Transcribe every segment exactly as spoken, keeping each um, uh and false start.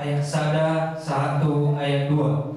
Ayat sada sahat tu ayat dua.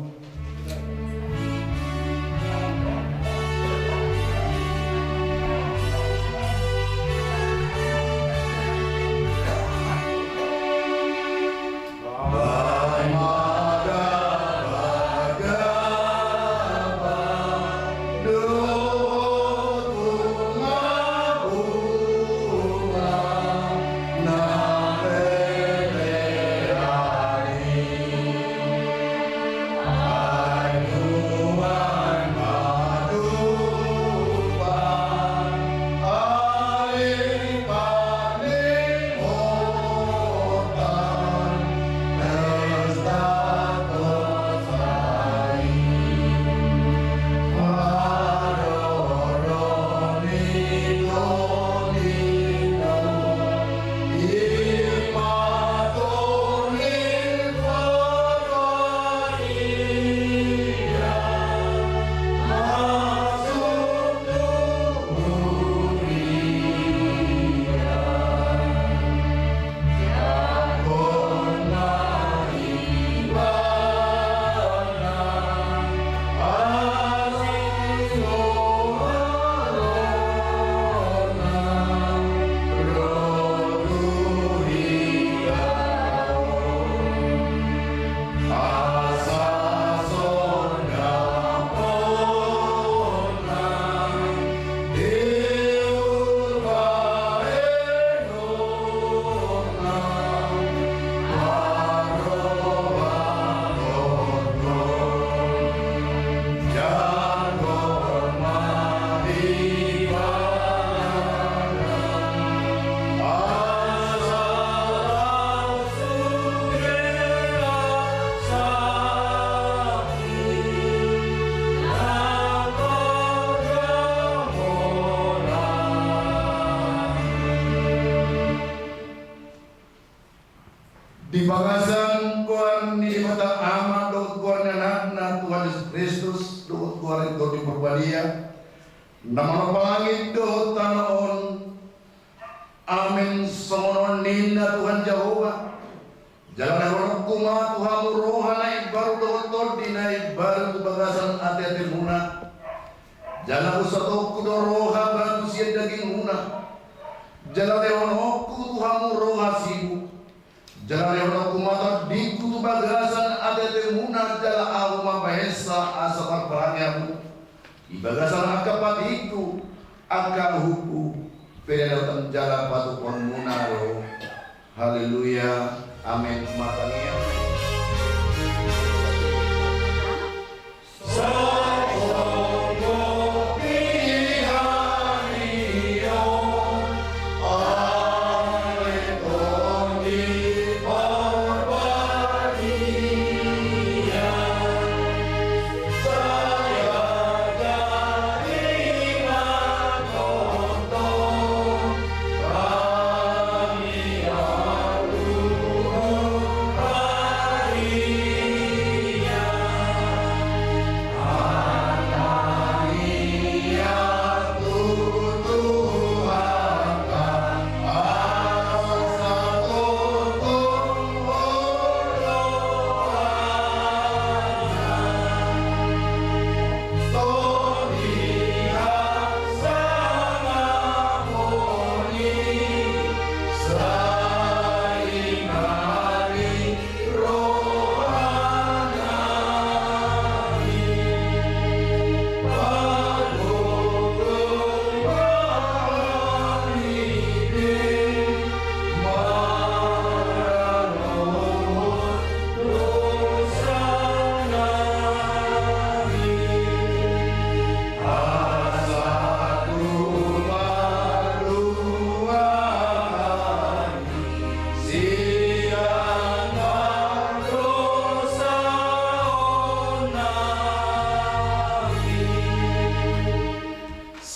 Di bagasan goar ni Debata Ama dohot goar ni Anakna Tuhan Jesus Kristus dohot goar ni Tondi Porbadia, na manopa langit dohot tano on. Amen. Songon on ninna Tuhan Jahowa: Jala lehononku ma tu hamu roha na imbaru dohot tondi na imbaru tu bagasan ateatemuna. Jala husatonku do roha batu sian dagingmuna. Jala lehononku tu hamu roha sibuk. Jala lehononku ma tondingku tu bagasan ateatemuna, jala ahu ma bahensa asa marparange hamu di bagasan angka patikku, angka uhumku, pe daotan jala patupaonmuna do. Haleluya. Amen. Martangiang.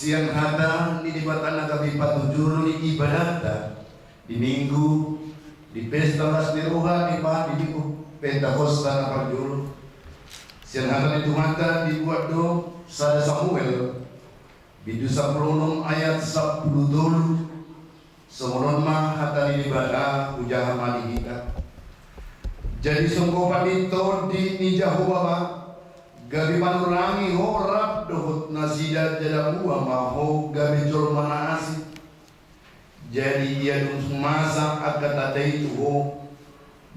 Sian hata ni Debata na gabe patujolo ni ibadatta di Minggu, di pesta las ni roha, di pa-, di Minggu Pentakosta na parjolo. Sian hata ni Tuhanta dibuat do sada Samuel, bindu sampulu onom ayat sampulu tolu. Songon on ma hata ni Debata, hujaha ma di hita. Jadi songon i ma di tondi ni Jahowa ma, gabe manurangi ho rap dohot nasida, jala muba ma ho gabe jolma na asing. Jadi ia dung masa angka tanda i tu ho,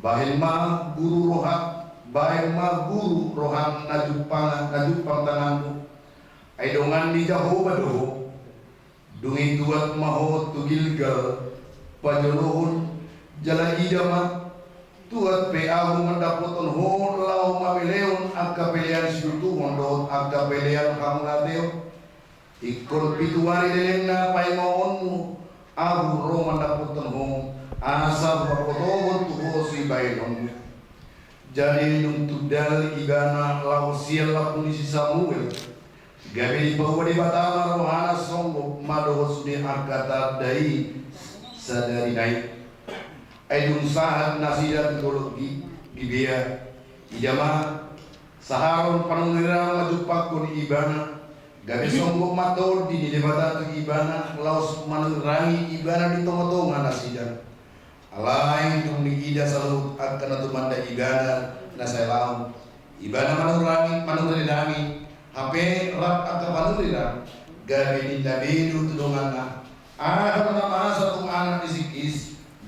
bahen ma guru roha, bahen ma guru roham na jumpang, na jumpang tanganmu. Ai dongan ni Jahowa do ho. Dung i tuat ma ho tu Gilgal, pajolohon, jala ida ma, tuat pe ahu mandapothon ho laho mambelehon angka pelean situtuhon dohot angka pelean hamauliateon. Ingkon pitu ari lelengna paingoonmu, ahu ro mandapothon ho, asa hupabotohon tu ho sibahenonmu. Jadi dung tundal ibana laho sian lambung ni si Samuel, gabe dipaboa Debata ma rohana songgop ma dohot sude angka tanda i sadari nai. Ai dung sahat nasida tu dolok Gi-, Gibea, ida ma, sahalak panurirang manjumpangkon ibana, gabe songgop ma tondi ni Debata tu ibana laos manurirang ibana di tongatonga nasida. Alai dung diida saluhut angka na tumanda ibana na sai laho, ibana manurirang, manurirangi hape rap angka panurirang, gabe ninna be do tu donganna: Aha do na masa tu anak ni si Kis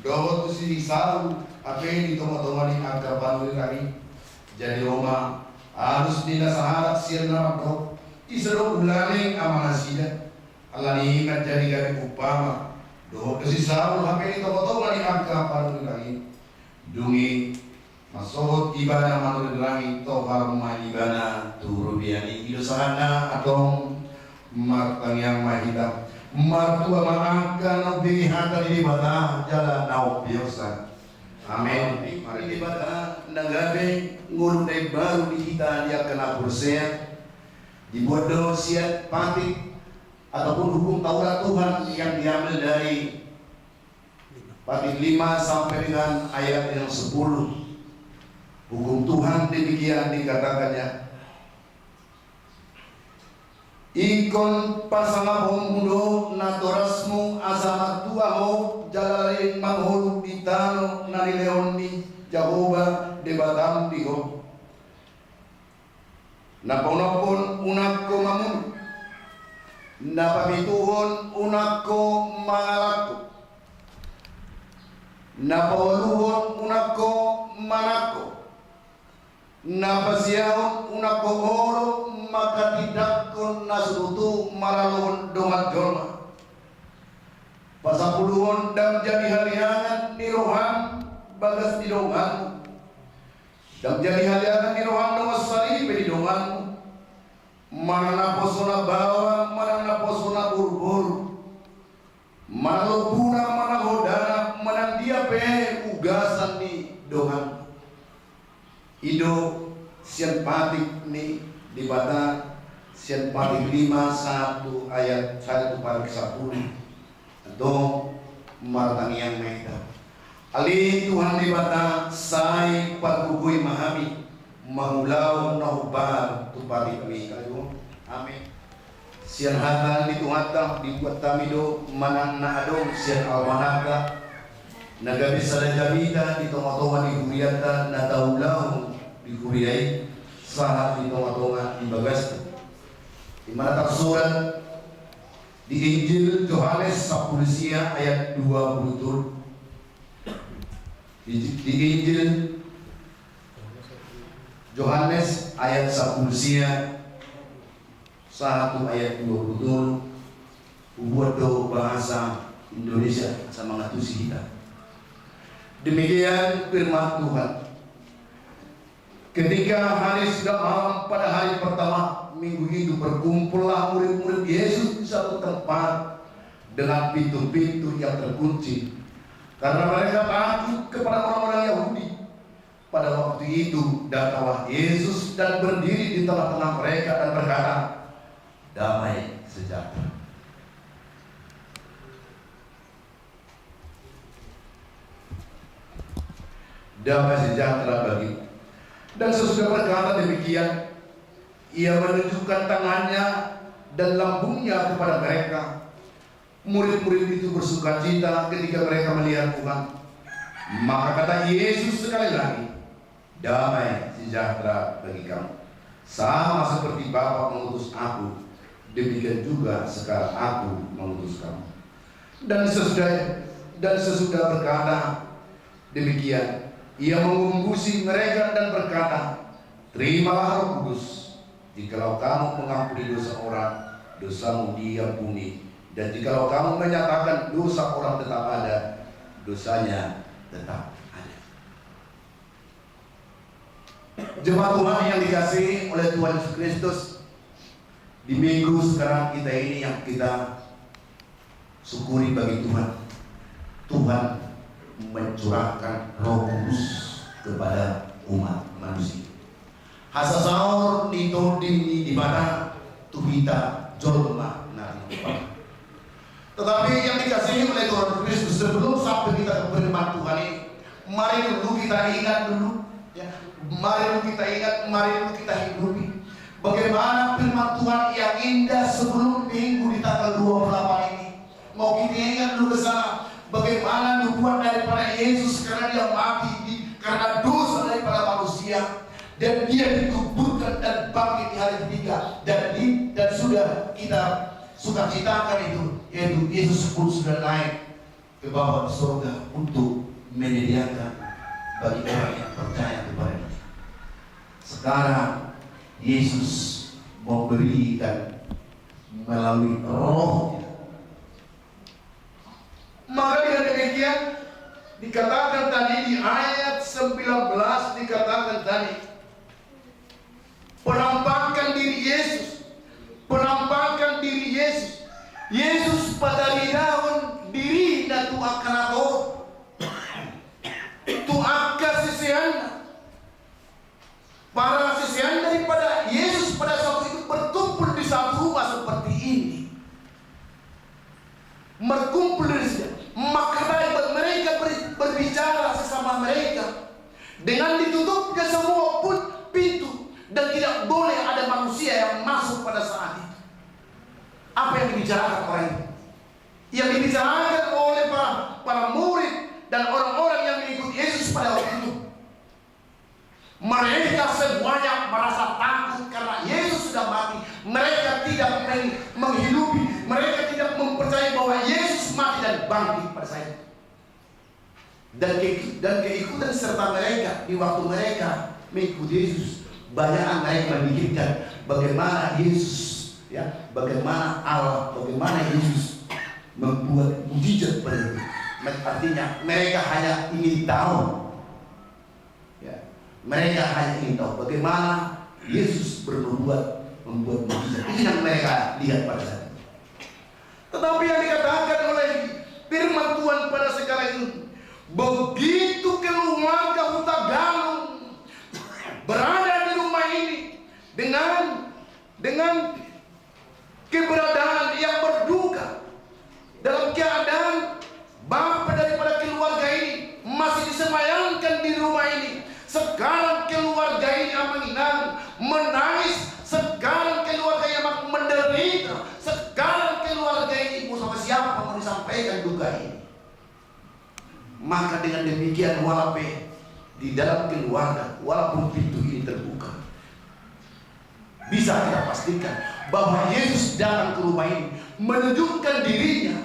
dohot tu si Saul hape di tongatonga ni angka panurirang i? Jadi ro ma alus ni na sahalak sian na mandok: Ise do hulehon amanasida? Alani i manjadi gabe umpama, dohot do si Saul hape di tongatonga ni angka panurirang i. Dung i mansohot ibana manurirangi, tohar ma ibana tu robean i. I do sahatna, antong martangiang ma hita. Martua ma angka na umbege hata ni Debata jala na umpeopsa. Amen. Mari Debata na gabe ngolu na imbaru di hita di angka na porsea. Dibuat do sian patik ataupun hukum Taurat Tuhan yang diambil dari patik lima sampai dengan ayat yang sepuluh. Hukum Tuhan demikian dikatakannya: Ingkon pasangapmu do natorasmu asa martua ho jala leleng mangolu di tano na nilehon ni Jahowa Debatam di ho. Na paonomhon unang ho mamunu. Na papituhon unang ho mangalangku. Na paualuhon unang ho manangko. Na pasiahon unang ho olo manghatindanghon na so tutu maralohon dongan jolma. Pasampuluhon: Ndang jadi haleangan ni roham bagas ni donganmu. Ndang jadi haleangan ni roham dongan saripe ni donganmu, manang naposona baoa manang naposona boruboru, manang lombuna manang hodana, manang dia pe ugasan ni donganmu. I do sian patik ni Debata, sian patik lima sahat tu ayat sahat tu patik sampulu. Antong martangiang ma hita. Ale Tuhan Debata, sai pargogoi ma hami mangulahon na hombar tu patikmi. Amin. Sian hata ni Tuhanta dibuat hami do manang na adong sian almahanta, na gabe sada jamita di tongatonga ni hurianta na taulahon di huria i, sahat di tongatonga ni bagasta. Di mana tarsurat di Injil Johannes sampulu sia ayat dua pulu tolu. Di, di Injil Johannes ayat sampulu sia sahat tu ayat dua pulu tolu, hubuat do bahasa Indonesia asa mangantusi hita. Demikian firman Tuhan. Ketika hari sudah malam pada hari pertama minggu itu, berkumpullah murid-murid Yesus di satu tempat dengan pintu-pintu yang terkunci, karena mereka takut kepada orang-orang Yahudi. Pada waktu itu datanglah Yesus dan berdiri di tengah-tengah mereka dan berkata, "Damai sejahtera." Damai sejahtera bagimu. Dan sesudah berkata demikian, ia menunjukkan tangannya dan lambungnya kepada mereka. Murid-murid itu bersukacita ketika mereka melihat Tuhan. Maka kata Yesus sekali lagi, Damai sejahtera bagi kamu. Sama seperti Bapa mengutus Aku, demikian juga sekarang Aku mengutus kamu. Dan sesudah, dan sesudah berkata demikian, Ia mengembusi mereka dan berkata, "Terimalah Roh Kudus. Jikalau kamu mengampuni dosa orang, dosamu diampuni. Dan jikalau kamu menyatakan dosa orang tetap ada, dosanya tetap ada." Jemaat Tuhan yang dikasihi oleh Tuhan Yesus Kristus, di minggu sekarang kita ini yang kita syukuri bagi Tuhan, Tuhan mencurahkan Roh Kudus kepada umat manusia. Hasasaor ni Tondi ni Debata tu hita jolma na rinangun. Tetapi yang dikasihi oleh Tuhan Kristus, sebelum sampai kita ke firman Tuhan ini, mari dulu kita ingat dulu, ya, mari dulu kita ingat, mari dulu kita hidupi bagaimana firman Tuhan yang indah sebelum minggu di tanggal dua puluh delapan ini. Mau kita ingat dulu ke sana, bagaimana nubuat daripada Yesus karena Dia mati di, karena dosa daripada manusia, dan Dia dikuburkan dan bangkit di hari ketiga, dan di, dan sudah kita sukacitakan itu, yaitu Yesus pun sudah naik ke bawah surga untuk menyediakan bagi orang yang percaya kepada Dia. Sekarang Yesus memberikan melalui Roh-Nya. Maka dengan demikian dikatakan tadi di ayat sembilan belas, dikatakan tadi, penampakan diri Yesus, penampakan diri Yesus. Yesus pataridahon diriNa tu angka na torop, tu angka siseanNa. Para sisean daripada Yesus pada saat itu berkumpul di satu rumah seperti ini. Berkumpul di sini. Maka mereka ber-, berbicara sesama mereka. Dengan ditutupnya semua pun pintu dan tidak boleh ada manusia yang masuk pada saat itu. Apa yang dibicarakan orang itu? Yang dibicarakan oleh para, para murid dan orang-orang yang mengikuti Yesus pada waktu itu. Mereka semuanya merasa takut karena Yesus sudah mati. Mereka tidak meng-, menghidupi, mereka tidak mempercayai bahwa Yesus mati dan bangkit pada saat itu. Dan ke-, dan keikutsertaan mereka di waktu mereka mengikuti Yesus, banyak mereka memikirkan bagaimana Yesus, ya, bagaimana Allah, bagaimana Yesus membuat mujizat pada itu. Artinya, mereka hanya ingin tahu. Ya, mereka hanya ingin tahu bagaimana Yesus bernubuat, membuat mujizat. Itu yang mereka lihat pada saat itu. Tetapi yang dikatakan oleh firman Tuhan pada sekarang ini, begitu keluarga Hutagalung berada di rumah ini dengan, dengan keberadaan yang berduka, dalam keadaan bapa daripada keluarga ini masih disemayamkan di rumah ini. Sekarang keluarga ini, amang inang, menangis. Sekarang keluarga ini, amang, menderita. Sekarang keluarga ini mau sama siapa mau disampaikan duka ini. Maka dengan demikian, walape di dalam keluarga, walaupun pintu ini terbuka, bisa kita pastikan bahwa Yesus datang ke rumah ini, menunjukkan dirinya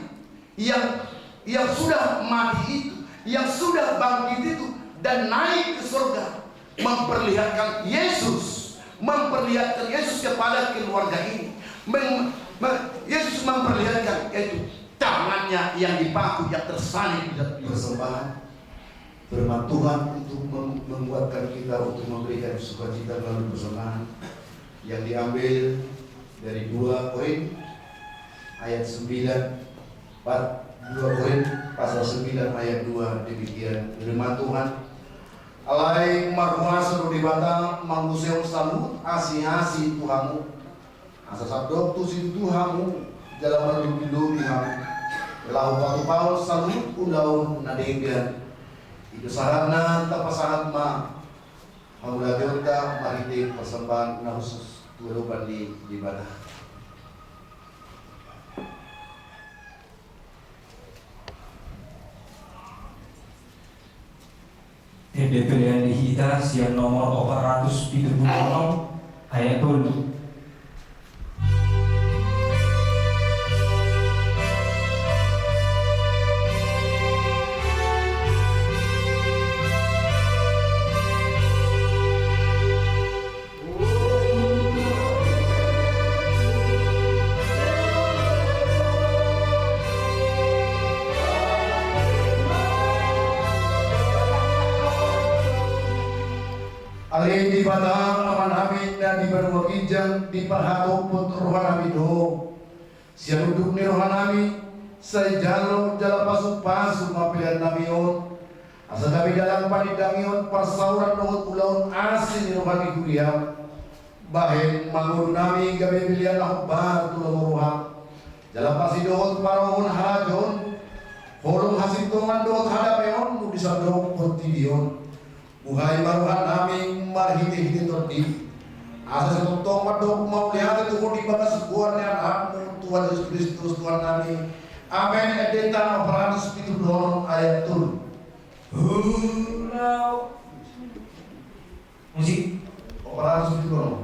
yang, yang sudah mati itu, yang sudah bangkit itu, dan naik ke surga, memperlihatkan Yesus, memperlihatkan Yesus kepada keluarga ini. Mem-, me-, Yesus memperlihatkan, yaitu tangannya yang dipaku, yang tersalib di dalam persembahan. Firman Tuhan untuk mem-, menguatkan kita untuk memberikan sukacita melalui persembahan yang diambil dari dua Korin ayat sembilan, empat, dua Korin pasal sembilan ayat dua, demikian firman Tuhan. Alai marhuaso do Debata mangusehon saluhut asi-asi tu hamu. Asa sandok tusi tutu hamu jala marlobi-lobi hamu, laho patupahon saluhut ulaon na denggan. I do sahatna, tapasahat ma hamuliateonta marhite parsambahan na hushus tu adopan ni Debata. Ende pelean di hita sian nomor opat ratus pitu pulu onom, ayat tolu. Ale Debata Amanami na di banua ginjang, diparhatopot rohanami do sian unduk ni rohanami, sai jalo jala pasupasu ma peleannami on, asa gabe dalan panindangion, parsauran dohot ulaon asi ni roha ni huriam. Bahen ma ngolunami gabe pelean na hombar tu lomo roham, jala parsidohot parohon harajaon, holong hasintongan dohot hadameonmu di sandok portibi on. Buhai ma rohanami marhitehite Tondim, asa sai tongtong mandok mauliate tu Ho di bagas goar ni Anakmu Tuhan Jesus Kristus Tuhannami. Amen. Ende tama opat ratus pitu pulu onom ayat tolu. Hurra. Musik. Opat ratus pitu pulu onom.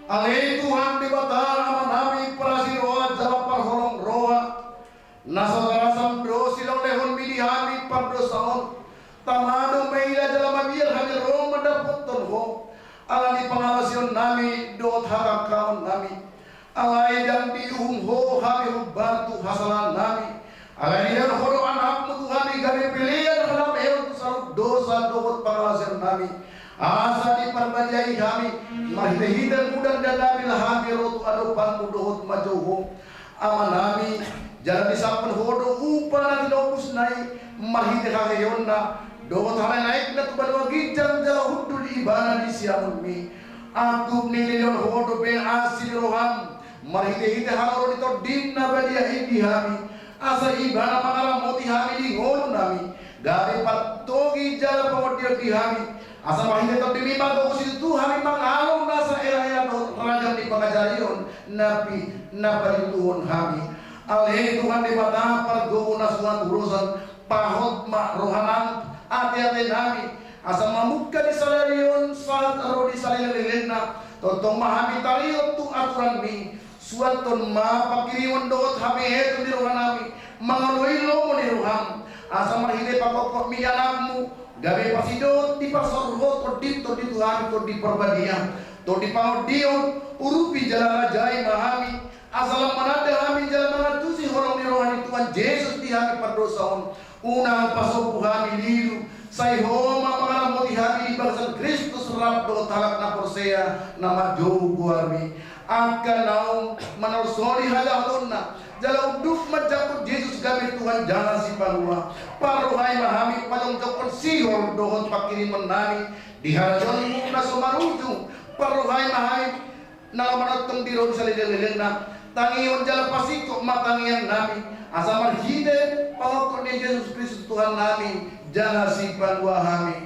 Ale Tuhan Debata Amanami parasi roha jala parholong roha, na so tarasam do silehonlehonmi di hami pardosa on, tama do maila jala mabiar hami ro mandapothon Ho, ala ni pangalaosionnami dohot hatangkaonnami. Alai ndang diuhum Ho hami hombar tu hasalaannami. Alai dilehon Ho do Anakmu tu hami gabe pelean hadameon tu saluhut dosa dohot pangalaosionnami, asa diparbadiai hami marhitehite mudar ni Anakmi laho hami ro tu adopanmu dohot manjou Ho. Amanami, jala disampon Ho do upa na tinobusna i marhite haheheonna dohot hanaeknaekna tu banua ginjang jala hundul Ibana di siamunmi. Angkup ni dilehon Ho dope asi ni roham marhitehite haroro ni Tondim na badia i di hami, asa Ibana mangaramoti hami di ngolunami, gabe partogi jala pangondion di hami, asa marhite Tondimi margogo situtu hami mangalo nasa elaela dohot ragam ni pangajarion na pi-, na parintuhon hami. Ale Tuhan Debata pargogo na suan urusan, pahot ma rohanami, ateatenami, asa mamungka di sadari on sahat ro di saleleng-lelengna, tongtong ma hami tarihon tu aturanmi. Suanhon ma pangkirimon dohot habeheton ni rohanami mangoloi lomo ni roham, asa marhite pangkophopmi Anakmu gabe parsidot dipasaor Ho Tondim, Tondi tu hami, Tondi Parbadia, Tondi pangondion, urupi jala rajai ma hami, asa lam mananda hami jala mangantusi holong ni roha ni Tuhan Jesus di hami pardosa on. Unang pasombu hami lilu, sai Ho ma mangaramoti hami di bagasan Kristus rap dohot halak na porsea na manjou goarmi. Angka naung manolsoli hajahatonna jala unduk manjangkon Jesus gabe Tuhan jala Sipanguloan, parrohai ma hami pajongjongkon sihol dohot pangkirimonnami di harajaonmu na so marujung. Parrohai ma hami na laho manongtong di ro di saleleng-lelengna. Tangihon jala pasingkop ma tangiangnami, asa marhite pangophop ni Jesus Kristus Tuhannami jala Sipanguloan nami.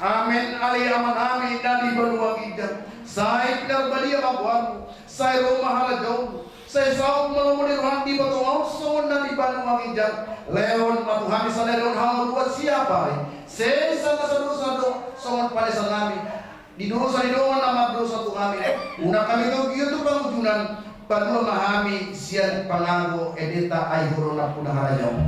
Amen. Ale Amanami na di banua ginjang, sai pinarbadia ma goarmu, sai ro ma harajaonmu, sai saut ma lomo ni roham di banua on songon na di banua ginjang. Lehon ma tu hami sadari on hangoluan siapari, sesa nasa dosa do songon panesanami di dosa ni dongan na mardosa tu hami. Unang hami togihon tu pangunjunan, Paduahon ma hami sian pangago endenta Ai Ho do nampuna harajaon.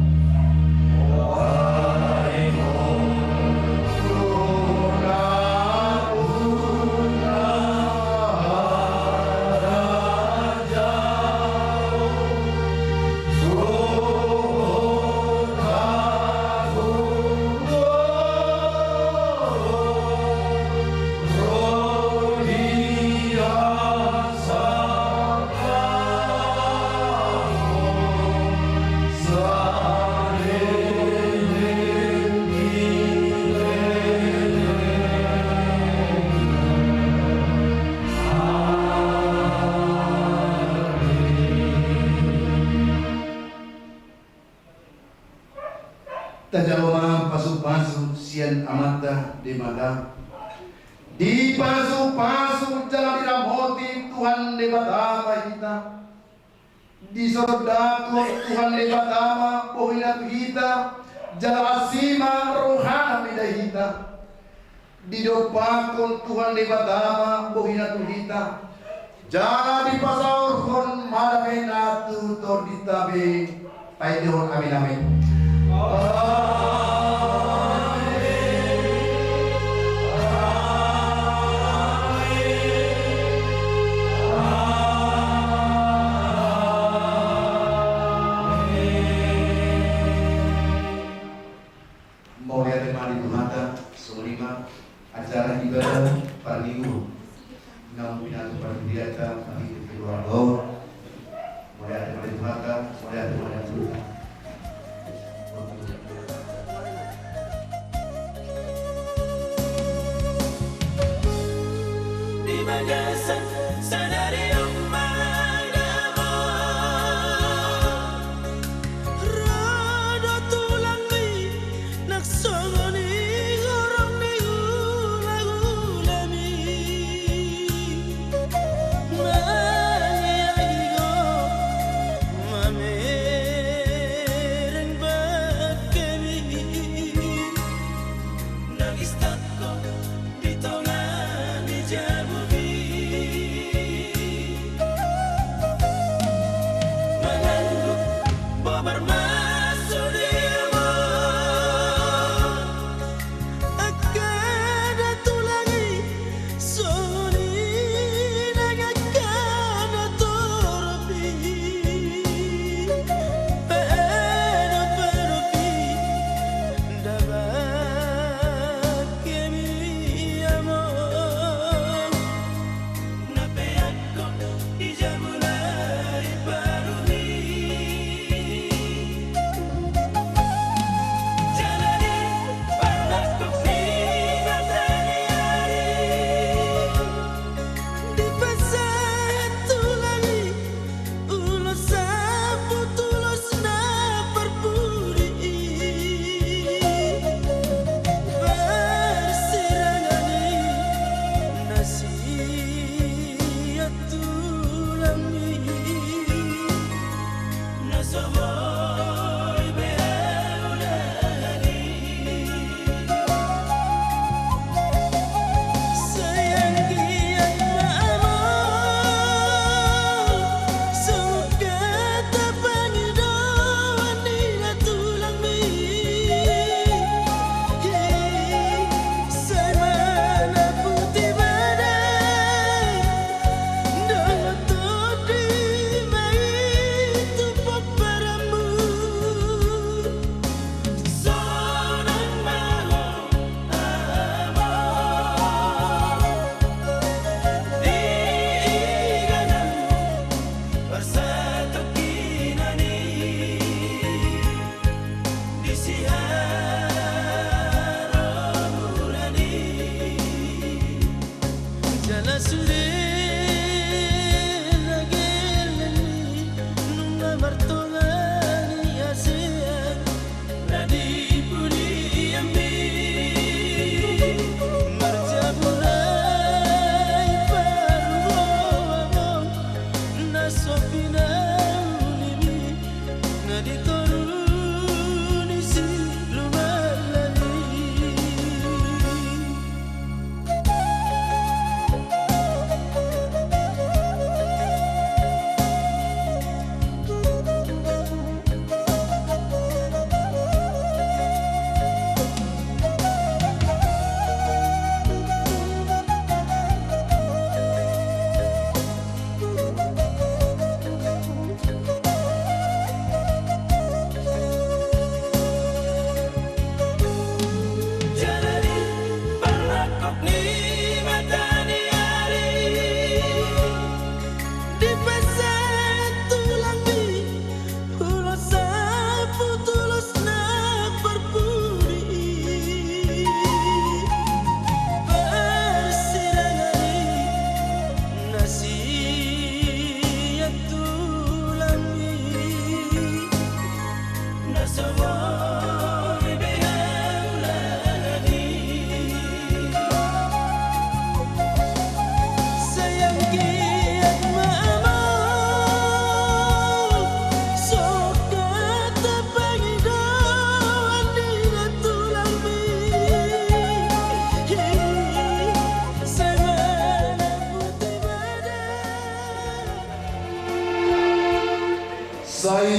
Tajalo ma pasupasu sian Amanta Debata. Dipasupasu jala diramoti Tuhan Debata ma hita. Disondangkon Tuhan Debata ma bohina tu hita, jala asi ma rohana mida hita. Didompakkon Tuhan Debata ma bohina tu hita, jala dipasaorhon ma damena tu tondinta be. Paendehon amin, amin. Mauliate ma di Tuhanta. Songon i ma acara ibadah parmingguon naung pinatupa di hita marhite keluarga on. Mauliate ma di Tuhanta, mauliate ma di Tuhanta. Di bagasan sadari on manang ro do tulangmi, nang songon i horong ni hulahulam i. Mangiahi ho, mamereng bangkemi. Nang istan ho di tonga ni jabumi, mangandung bobar ma sude ma. Angka na tulang i, songon i nang angka na torop i. Pe do padopi, nda bangkemi.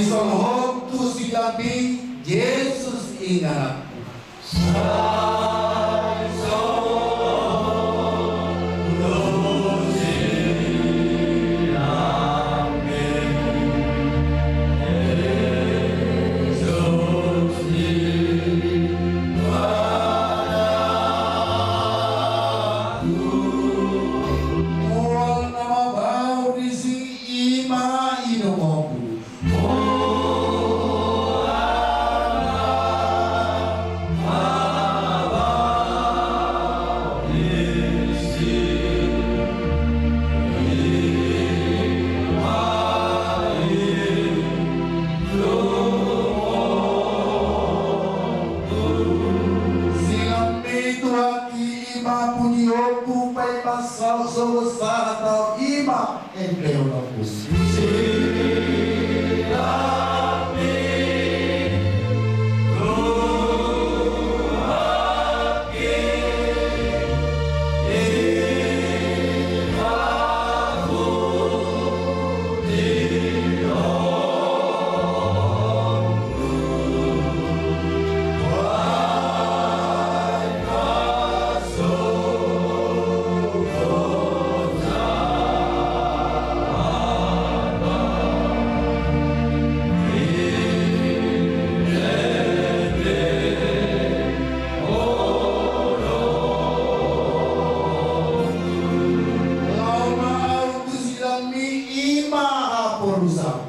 Solhot tu si Lambing Jesus inganan. Mual na mambao disi ima inumon. Silang ni Tuhan i ima pujionku, paima saut sogot sahat au ima ende ulaonku. Laho ma au tu si Lambing ima haporusangku.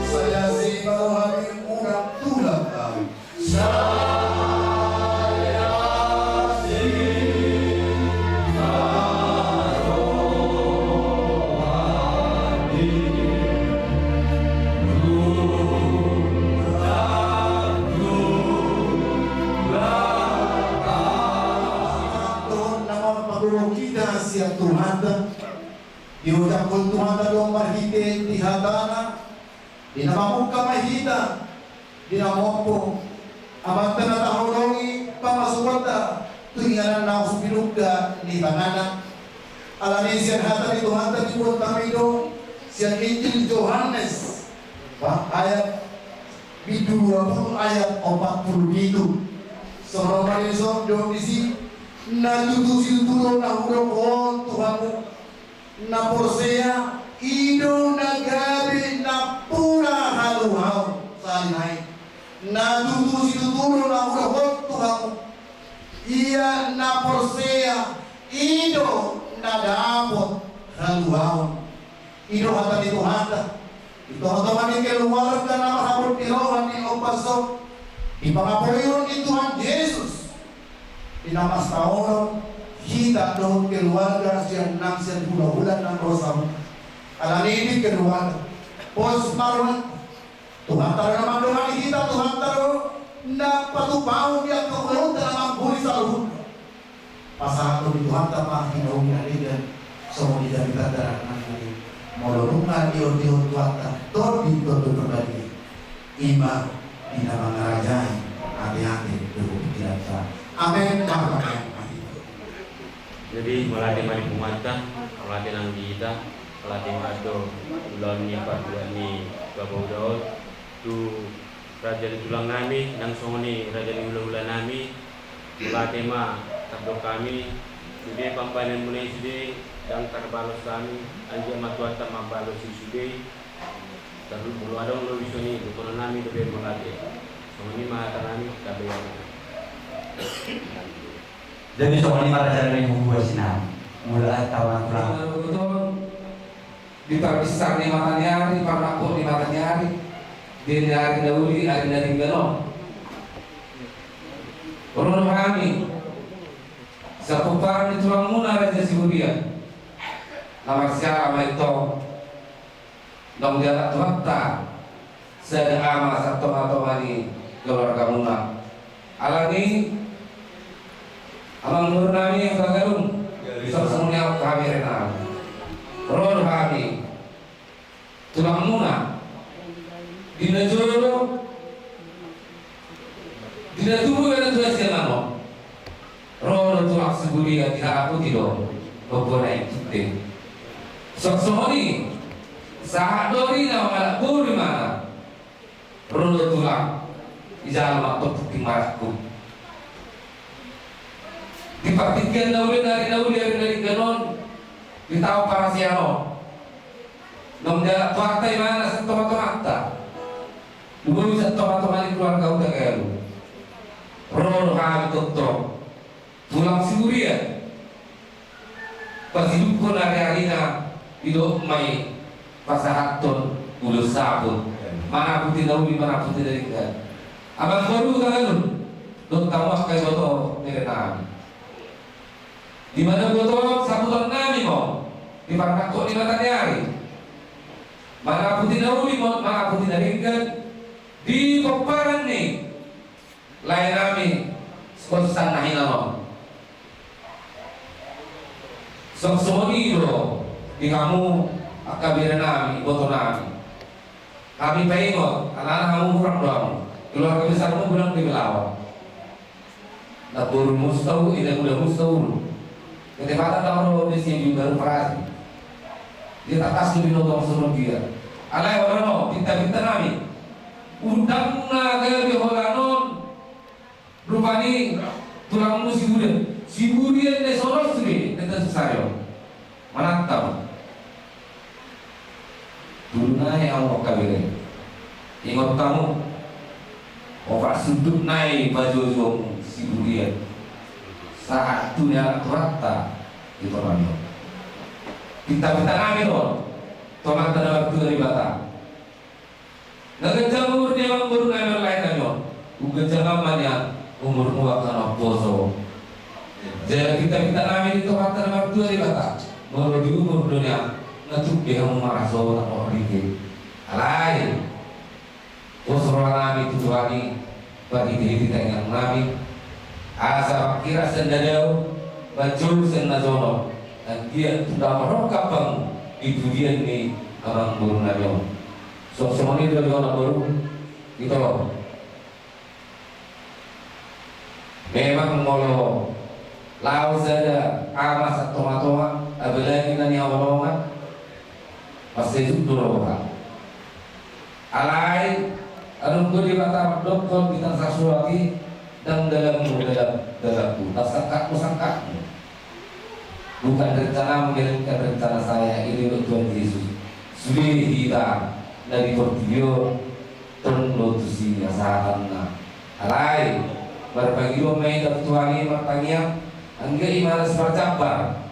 Sai asi ma rohami, unang tulang au. Dohot na manghagogohi hita sian Tuhanta, diucapkon Tuhanta do marhite di hatana, di na mamungka ma hita, di na mompo, Amanta na taholongi pamasukonta tu inganan na so pinungka ni tanganna. Alani sian hata ni Tuhanta diboan hami do sian Injil Johannes, ba, ayat bindu dua pulu ayat opat pulu pitu. Songon on ma dison didok disi, na tutu situtu do na hudok on tu hamu, na porsea, i do na gabe nampuna haluaon. Sahali nai, na tutu situtu do na hudok on tu hamu, ia na porsea, i do na dapot haluaon. I do hata ni Tuhanta. Di tongatonga ni keluarga na marhabot ni roha ni ombas on, di pangapoion ni Tuhan Jesus, di na masa on, hita dohot keluarga sian nang sian hulahula nang ro sahuta. Alani i di keluarga, pos ma roha, Tuhanta do na mandongani hita, Tuhanta do na patupaon di angka ulaonta na manggohi saluhutna. Pasahathon di Tuhanta ma hinauli na denggan, songon i jamita darat nangkin i. Molo nunga diondihon Tuhanta, tondi tondi parbadian. I ma di na mangarajai ateate dohot pingkiranta. Amen. Martangiang ma hita. Jadi, mauliate ma di Tuhanta, mauliate nang di hita, mauliate ma do ulaon ni parbuat ni Bapa Uda on, tu raja ni tulang nami, nang songon i raja ni hulahula nami, mauliate ma tardok hami, sude pambahenanmuna i sude, ndang tarbalos hami, anggiat ma Tuhanta mambalos i sude, tarlumobi adong lobi songon i, dohonon nami dope mauliate. Songon i ma hata nami, tabe. Jadi songon i ma raja ni hulahula nami. Mula tahu tulang. Di parbisar ni mata ni ari, parnangkok ni mata ni ari, di ari na uli, ari na denggan on. Ro do hami, sapomparan ni tulangmuna Raja Siburia, na marsiala ma i tong, naung dialap Tuhanta, sada ama satongatonga ni keluargamuna. Alani, amangboru nami Angka Gadung, songon i au. Hami renan, ro do hami tulangmuna, di na jolo, di na tubu, di na tua sian anon. Ro do tulang Siburian, diharaputi do lombo na i, tinde. Songon i, sahat do ari na mangalap boru imana. Ro do tulang, dijalo ma topuk di marangkup. Di partingkian na uli, ari na uli, ari na denggan on, di taon parasian on, naung dialap Tuhanta imana sian tonga-tonganta. Boi sian tonga-tonga ni keluarga Hutagalung. Ro do hami tongtong, tulang Siburian. Pasidungkon ari-arina, didok ma i pasahathon ulos saput. Manaputi na uli, manaputi na denggan. Amang boru Hutagalung, dohot hamu angka iboto ni renami. Di mana huboto saputonnami ma on di parnangkok ni mata ni ari. Manaputi na uli ma on, manaputi na denggan di pomparan ni laenami, sikonsan na hinan on. Songon i do di hamu angka berenami, ibotonami. Hami paingot, alana hamu hurang do hamu. Keluarga besarmu godang di Belawan. Namboru muse tu, inang muda muse tu. Ketepatan do hamu di sini baru operasi. Dia tangkas tu binoto songon dia. Alai holan on, pinta-pintanami. Undang na gabe holan on. Rupani tulangmu Siburian. Siburian na i songon sude, na i tu sari on. Manat hamu. Dulu nai hamu angka bere. Ingot hamu. Opat sundut nai pajojomu Siburian. Sahat tu ni anak Tuhanta. Di tonami on. Pinta-pintanami do on. Tu Amanta na martua Debata. Nga ganjang umur ni amang boru nami on, laenami on. Umganjangan ma nian umurmu angka na umposo. Jala pinta-pintanami di Tuhanta na martua Debata, molo di umur do nian, nga tung be hamu marasona on rike. Alai, pos rohanami tu Tuhan i, marhite-hite tangiangnami, asa manghiras sian na dao, manjou sian na jonok, anggiat tung dapot rongkap hamu di pudian ni amang boru nami on. Songon i do di hona boru, ito. Memang molo laho sada ama sian tonga-tonga, apalagi na nihaholongan, mansai tuk do roha. Alai, adong do Debata mandokkon di tangsa surat i, ndang dalanmu dalan, dalanku, ndang sangkatmu sangkatmu. Bukan rencanamu, melainkan rencana saya, i do didok Tuhan Jesus. Sude hita na di portibi on, tong do tusi hasahatanna. Alai, marpangidoan ma hita tu Tuhan i martangiang, anggiat i ma las marjambar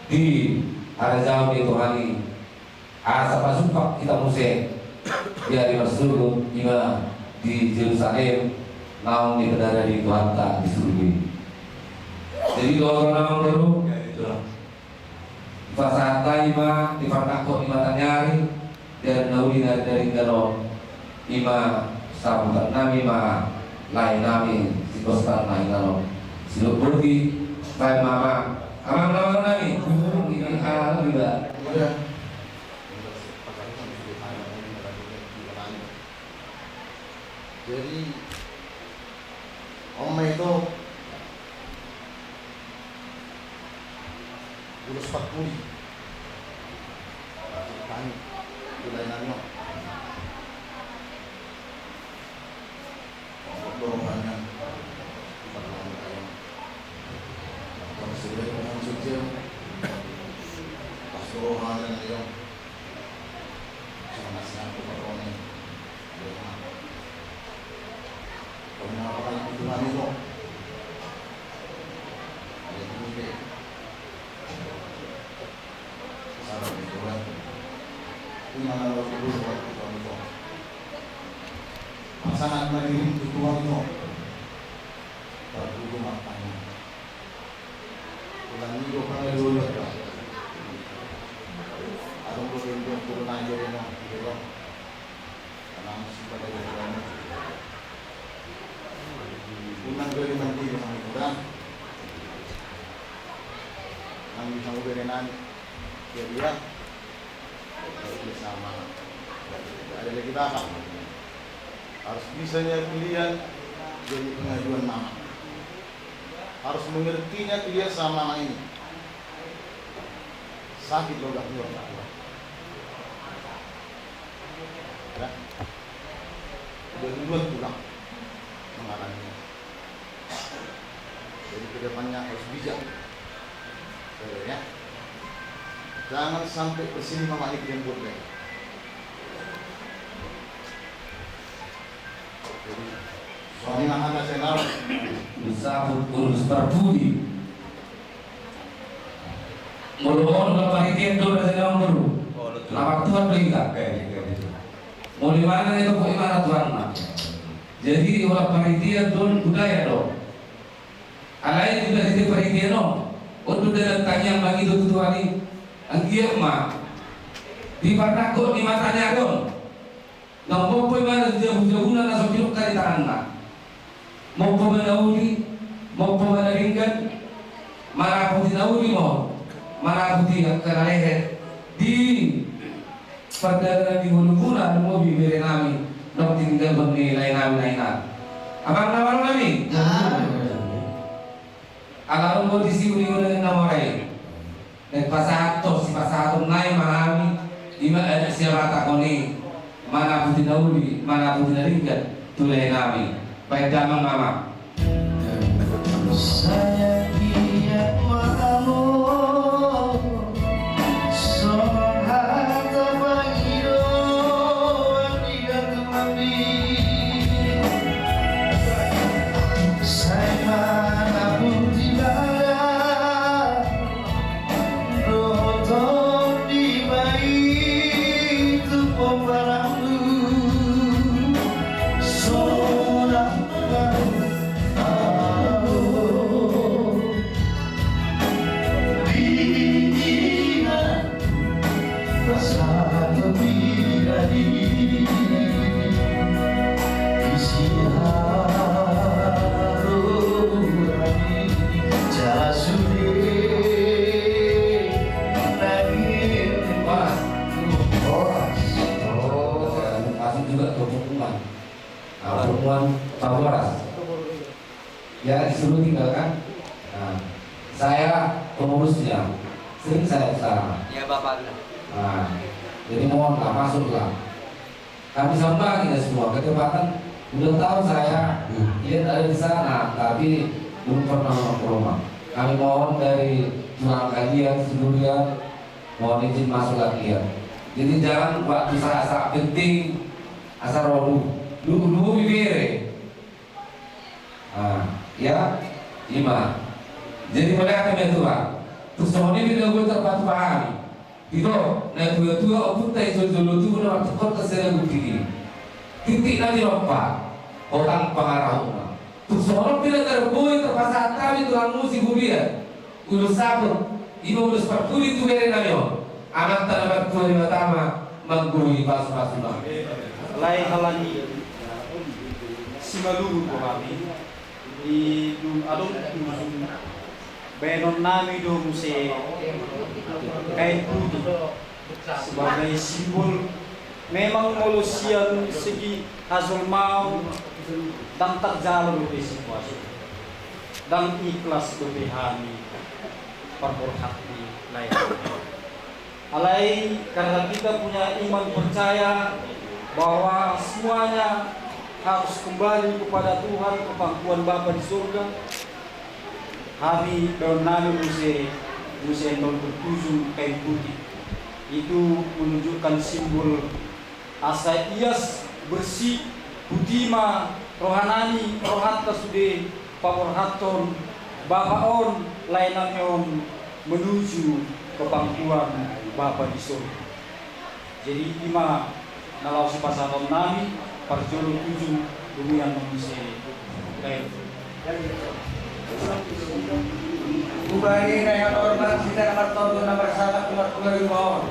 di harajaon ni Tuhan i. Asa pasumpak hita muse di ari marsogot, i ma di Jerusalem, naung diparadei Tuhanta di surgo i. Jadi, dohot na amang boru, pasahat hami ma di parnangkok ni mata ni ari, di ari na uli, di ari na denggan on, i ma sambutan nami ma lae nami si Kostan na hinan on. Sidok boti, baen ma amang, amang na marnami. Ini hal juga. Jadi, on ma ito. Ulos patpudi. Tani, tu lae nami on. Dohot rohana. Pas rohana na i on. Cuma nasihat tu patron i. Pasangan ma dirim tu Tuhan i. Tarbuka ma tangan. Ulang ni do pangaduan. Adong do bentuk turun aja deh, nah, gitu loh. Karena masih pada jalan. Unang do di mandi dengan itu dah. Nang di sana udah Nani, jadi ya, harus bisa sama. Tidak ada lagi bapak. Harus bisa nya kalian jadi pengaduan mama. Harus mengertinya kalian sama mama ini. Sakit lo gak kuat, gak kuat. Ya. Udah duluan pulang mengalaminya. Jadi ke depannya harus bijak. Betul ya? Jangan sampai bersini mama ini yang buat deh. Jadi, suami mah ada saya tahu. Bisa urus parpudi. Molo on la panitia do na jadi on baru. Oh, betul. Lapar Tuhan do hita. Oke, oke, oke. Molo i mana itu, pokoknya mana Tuhan mah. Jadi, ola panitia do budaya do. Alai tu dari panitia no, on do dalan tangiang mangido tu Tuhan i. Anggiat ma di parnangkok ni mata ni ari on, naung mompo ibana tu jabu-jabuna na so pinungka di tanganna. Mompo ma na uli, mompo ma na denggan, manaputi na uli ma on, manaputi angka na lehet di pardalanan ni ngolumuna, lumobi bere nami, naung tininggalhon ni lae nami na ina. Amang na malo nami. Ala ro do disi uli-uli na mora i. Naeng pasahathon, sipasahaton nai ma hami, ima adat sian Batak on i, manaputi na uli, manaputi na denggan tu lae nami. Baen damang ma. Sai anggiat ma hamu songon hata pangidoan di gandum nami. Sai manaputi badan dohot on dibaen tu pomparanmu. Sonang ma hamu di inganan rasa gembira di isi hamu. Jala sude nangin. Horas. Horas. Oh, masuk juga ke pertemuan. Nah, pertemuan Pak Horas. Ya, disuruh tinggalkan. Nah, saya pengurusnya. Sering saya ke sana. Ya, Bapak. Nah, jadi mohonlah, masuklah. Kami sambangi ya semua, ketepatan udah tahu saya, hmm, lihat ada di sana, tapi belum pernah nongkrong. Kami mohon dari tulang kalian, sedurian, mohon izin masuk lagi ya. Jadi jangan waktu saat-saat penting, asal ro lu, lu, lu bibir. Ah, ya, ima. Jadi mauliate ma tulang. Tung songon i do na boi tarpatupa hami. Ito, natua-tua ompunta i jolo-jolo tubu na martungkot kasela bukti i. Titik na tinompa, hotang pangarahutna. Tung songon on pe na tarboi tarpasahat hami tulangmu si Bulian. Ulos saput, ima ulos parpudi tu bere nami on. Amanta na martua Debata ma manggohi pasu-pasuna. Alai halani simalungun do hami di dung adong tujung, baenon nami do muse kain putih sebagai simbol. Memang molo sian segi hajolmaon, ndang tarjalo dope situasi, ndang ikhlas dope hami parborhat ni lae. Alai karena kita punya iman percaya bahwa semuanya harus kembali kepada Tuhan, kepangkuan Bapa di surga, hami baenon nami muse, muse nol bertujung kain putih. Itu menunjukkan simbol asa ias, bersih, putih ma roha nami, rohanta sude paborhathon bapa on, lae nami on menuju kepangkuan Bapa di surga. Jadi ima na laho sipasahaton nami, parjolo tujung, dung i ma muse kain. Hubani na hinanormal hita na martondong na marsalah tu martua i ma on.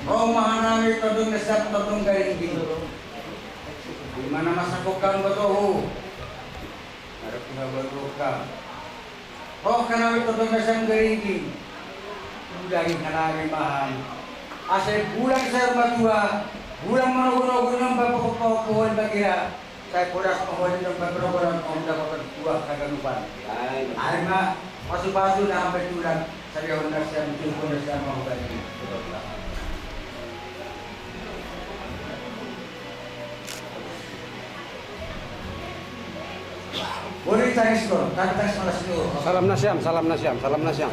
Ro ma hanami tondong na siap tondong garingging. Ima na masa kokang batohu. Ada pula batohu. Ro hanami tondong na siap garingging. Ulangi hanami ma hami. Asa bulan saur matua, bulan manogu-nogu, na pahophop-hophop bagia. Sai podas ma hami, na pahophop-hophop, dapotan tuak haganupan. Ai ma, pasu-pasu na ampe tulang, sariahon nasiam, tungkon nasiam ma hubani. Boleh tangis ko, tapi tangis malas dulu. Salam nasiam, salam nasiam, salam nasiam.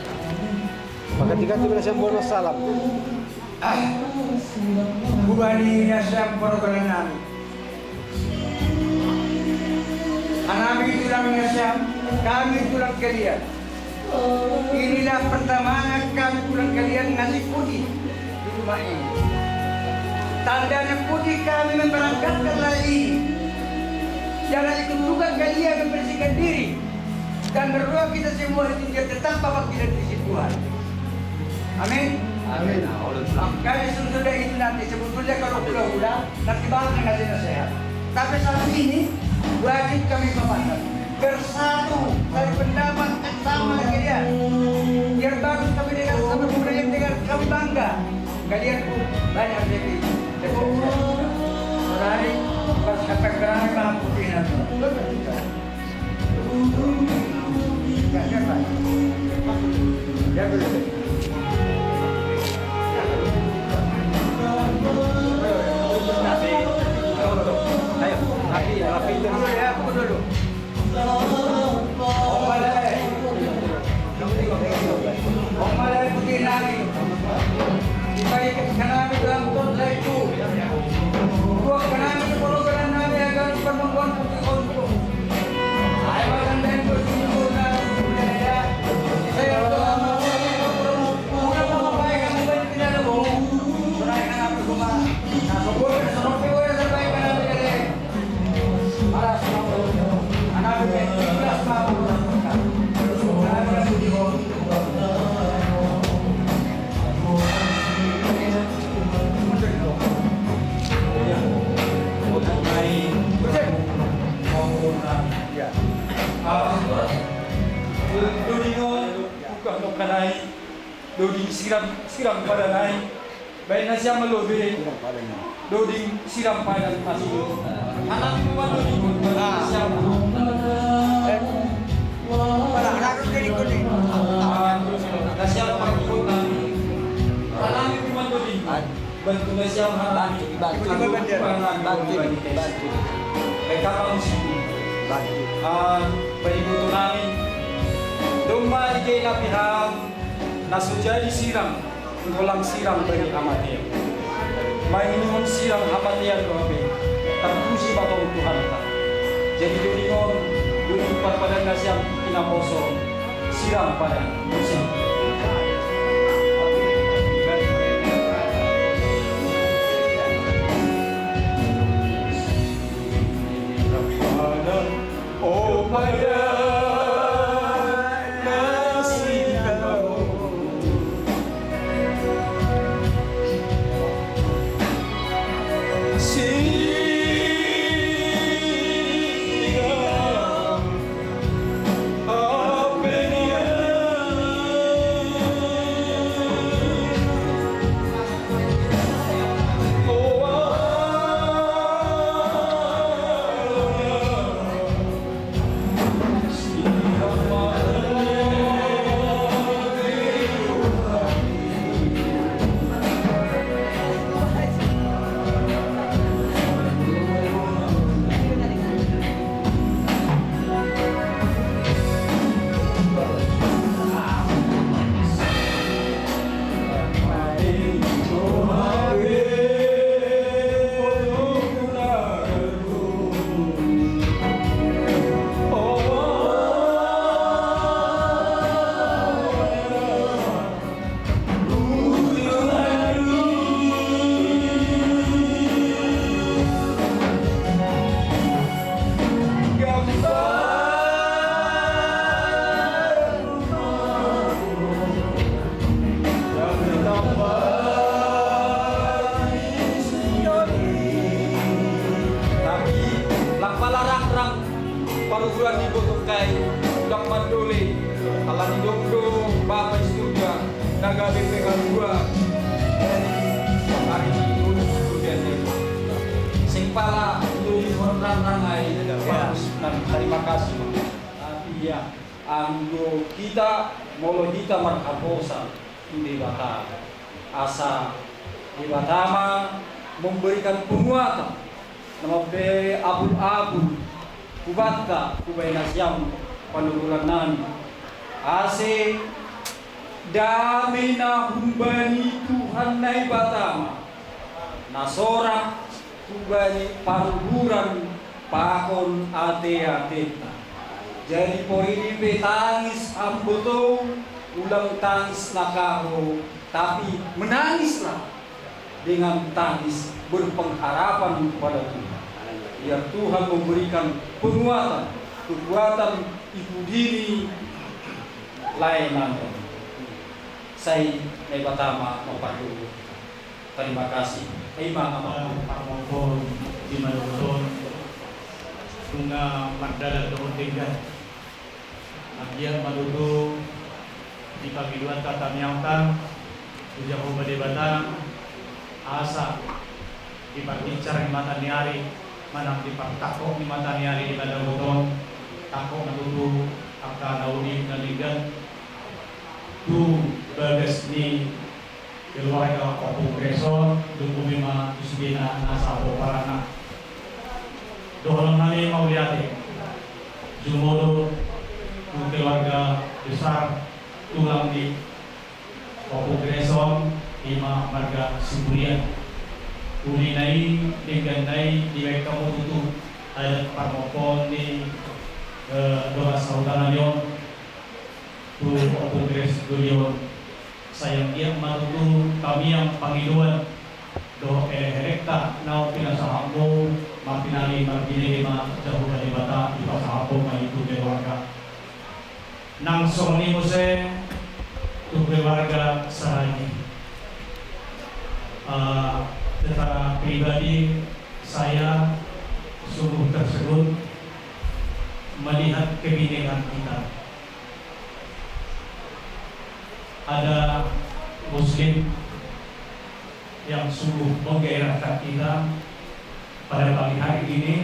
Paganti-ganti ma nasiam, boleh salam. Ah, hubani nasiam panogalan nami. Hanami tulang nasiam, kami tulang kalian. Inilah pertama kami tulang kalian ngasih pudi di rumah ini. Tanda na pudi kami memberangkatkan lae ini. Jala ikut juga kalian membersihkan diri. Dan berdoa kita semua itu biar tetap panggilan di sisi Tuhan. Amin. Amin. Makanya sesudah itu nanti sebetulnya kalau hula-hula nanti bakal ngasih nasihat. Tapi saat ini wajib kami papasan. Bersatu, saling pendapat, sama kalian. Biar bagus kami dengan sama budaya, dengan kami bangga. Kalian pun banyak rezeki. Saudari, pas efek berani mampu. Doding on, buka no kanai, doding sirang, sirang padan ai. Baen nasiam ma lobi. Doding sirang padan asi. Hanami ma doding on, baen nasiam. Ah, nasiam ma doding on. Hanami ma doding on. Bantu nasiam hanami. Bantu, bantu, bantu, bantu. Baen hami ma musik. Bantu. Ah, baen iboto nami. Domma ige na piham. Na so jadi sirang, holan sirang bani hamatean. Manginumon sirang hamatean do hape, tarpuji ma tong Tuhanta. Jadi doding on, doding parpadan nasiam i na poso, sirang padan, musik. Tapi lang pala rangrang paruhuran ni botoonta i, ndang mandele, alani dong do Bapa i surga na Gabe pe kadua dari hari Minggu kemudian sing pala untuk di Tuhan ranai. Terima kasih. Tapi ya, anggo hita molo hita marhaposan tu Debata, asa Debata ma memberikan penguatan na mambahen abul-abul hubanta, hubahen nasiam panurunan nami. Ase dame na humbani Tuhan Naibata ma na sorat humbani paruhuran pakon ate-atenta. Jadi porini pe tangis amboto, ulang tangis na kaho, tapi menangislah dengan tangis berpengharapan kepada Tuhan. Biar Tuhan memberikan penguatan, kekuatan i pudi ni lae nami. Sai Naibata ma mamparhobas. Terima kasih. Ima ma parmompol di maluton. Nunga mardalan dohot denggan. Anggiat ma tutu di pangidoan tangiangta tu Jahowa Debata, asa diparbinsar ni mata ni ari manang dipartangkok ni mata ni ari di maluton, tangkok ma tutu angka na uli na denggan tu bagas ni keluarga Ompung Gerson, dung i ma tu sude na sapomparanna. Dohonon nami mauliate jumolo tu keluarga besar tulang ni Ompung Gerson, ima marga Siburian. Uli na i, denggan na i, dibahen hamu tutu adat parmompol ni, eh, dongan sahuta nami on tu Ompung Gerson doli on. Sai anggiat ma tutu tamiang pangidoan dohot elek-elekta naung pinasahatmu, martinangi marbinege ma Jahowa Debata, dipasahat hamu ma i tu keluarga. Nang songon i muse tu keluarga Saragih. Eh, secara pribadi saya sungguh tersentuh melihat kebinekaan kita. Ada Muslim yang sungguh menggairahkan kita pada pagi hari ini,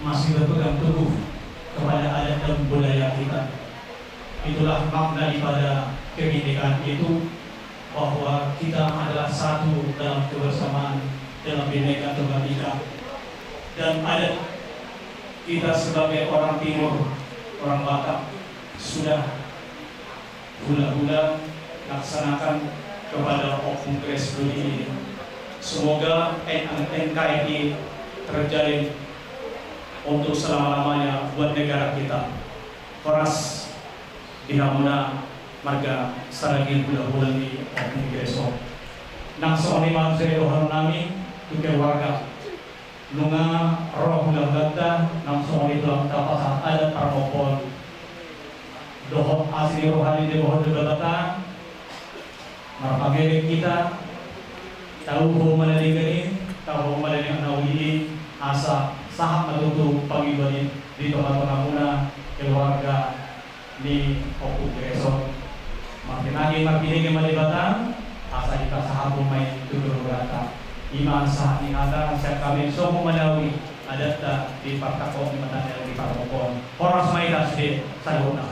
masih berpegang teguh kepada adat dan budaya kita. Itulah makna daripada kebinekaan itu, bahwa kita adalah satu dalam kebersamaan, dalam Bhinneka Tunggal Ika. Dan adat kita sebagai orang Timur, orang Batak, sudah hula-hula laksanakan kepada Ompung Gerson doli ini. Semoga N K R I terjalin untuk selama-lamanya buat negara kita. Horas di hamuna marga Saragih, hula-hula ni Ompung Gerson. Nang songon i ma muse dohonon nami tu keluarga. Nunga ro hula-hulanta, nang songon i tulang tapasahat adat parmompol dohot asi ni roha ni Debata, dohot Debata, marpangelek hita, tauhon ma na denggan i, tauhon ma na denggan na uli i, asa sahat ma tutu pangidoan i di tonga-tongamuna keluarga ni Ompung Gerson. Martinangi marbinege ma Debata, asa dipasahat hamu ma i tu keluargata. Ima sahat ni hata sian hami, songon i ma na uli adatta di partangkok ni mata ni ari di parmompol. Horas ma hita sude saluhutna.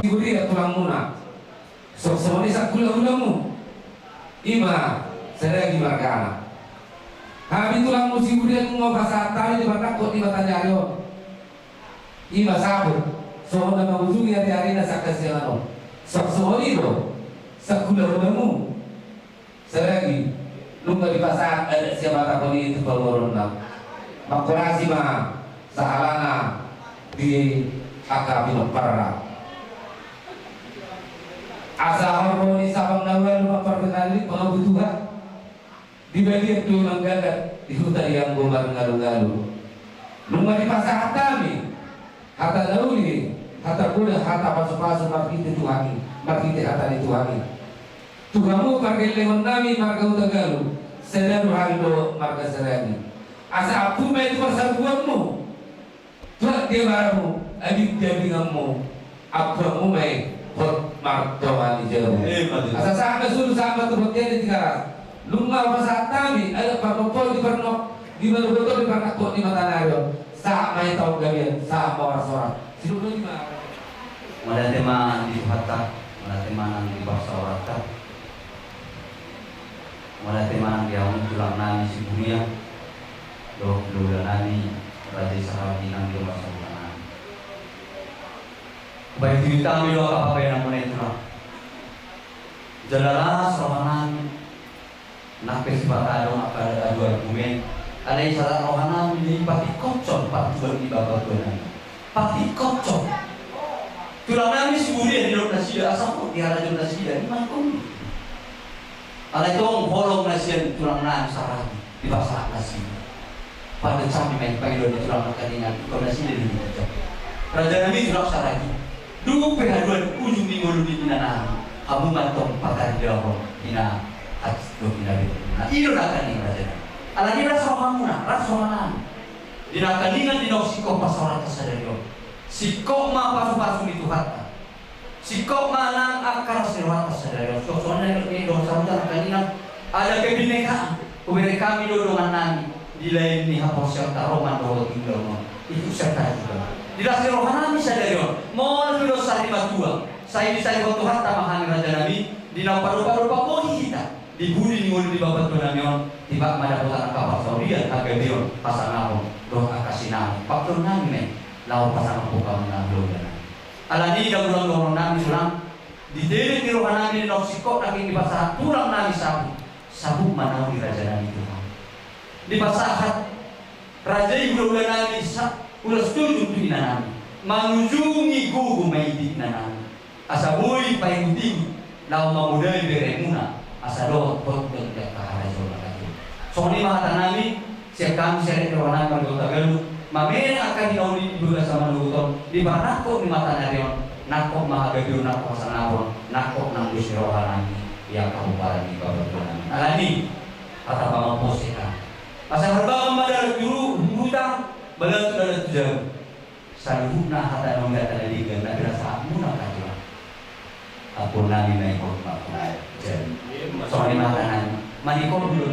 Ibu dia tulangmuna. Songon, songon i sahula-hulamu. Ima Saragih margana. Hami tulangmu Siburian nunga hupasahat hami di partangkok ni mata ni ari on. Ima sahat songon na mangujungi ari-arina sian hasiangan on. Songon i do sahula-hulamu Saragih, nunga dipasahat adat sian mata ni ari tu pamoruonna. Mangkorasi ma sahalana di angka pinomparna. Asa horbo ni sapang na ualu ma parpengalilik pangabutuhan. Di balian do manggagat, di huta i anggo marngalu-ngalu. Nunga dipasahat hami hata na uli, hata poda, hata pasu-pasu marhite Tuhan i, marhite hata ni Tuhan i. Tu hamu pargellengon nami marga Hutagalu, sada do hami dohot marga Saragih. Asa ampu ma i tu parsabuanmu. Tuat dia baramu, abing dia binganmu, ampuanmu ma i, hot Martua ni jabu. Asa sahat ma sulu, sahat ma tu bontean ni Tigaras. Nunga pasahat hami adat parnompo di parnok, di manogot on, di parnangkok ni mata ni ari on. Sahat ma hita on gabean, sahat ma horas-horas. Sidung do i ma. Mauliate ma di Tuhanta, mauliate ma nang di parsaoranta. Mauliate ma nang di hamu tulang nami Siburian, dohot hulahula nami raja i Saragi nang di dongan sahuta nami. Baik, di hami do angka pambahenan muna i tulang. Jala las roha nami, nang pe sipata adong angka aduan muna i, alai sahat roha nami dipatingkothon partubuan ni bapa tua nami. Patingkothon. Tulang nami Siburian, didok nasida, asa hot di harajaon nasida, i ma ingkon. Alai tong holong na sian tulang nami Saragi dipasahat nasida. Pande sami ma i pangidoan ni tulang nangkiningan, ingkon nasida do dihujak. Raja nami tulang Saragi, dung pe haduan ujung ni ngolu ni ina nami, hamu ma antong pataridahon ina atik dohot ina bere. Nah, i do nangkiningan raja nami. Alani las rohamuna, las roha nami. Di nangkiningan di naung singkop parsaoranta sadari on. Singkop ma pasupasu ni Tuhanta. Singkop ma nang angka las ni rohanta sadari on. Songon na nidok ni dongan sahuta nangkiningan, ada kebinekaan hubere hami do dongan nami di lae ni haporseaonta, ro ma dohot di ulaon on. Itu serta juga di las ni roha nami sadari on. Molo tu dos sari matua, sai disarihon Tuhanta ma hami raja nami, di na padopadopa boi hita di pudi ni ngolu ni bapa tua nami on, tiba ma dapotan angka parsaulian, hagabeon, hasangapon dohot angka sinamot. Pakeon nami ma i laho pasangap hamu nang hulahula nami. Alani i, dabulan dohonon nami tulang, di tebe ni roha nami naung singkop nangkin dipasahat tulang nami saput, saput ma naung di raja nami Tuhan. Dipasahat raja i hulahula nami sa, ulos tujung tu ina nami, mangujungi gogo ma i di ina nami. Asa boi paihut-ihut laho mamodai beremuna, asa dohot hot di angka harajaon na tolu. Songon i ma hata nami sian hami, sian roha nami marga Hutagalung, mamereng angka hinauli di bagasan manogot on, di parnangkok ni mata ni ari on, nangkok ma hagabeon, nangkok hasangapon, nangkok nang dos ni roha nami di angka pomparan ni bapa tua nami. Alani i, hata pamamposi hami. Asa harbangan ma dalan tu ru-, huta, balantu dalan tu jabu. Saluhutna hata na uli, hata na denggan, na pinasahatmuna angka tulang, ampuon nami ma i, hot ma i. Jadi songon i ma hata nami. Manikol dulu.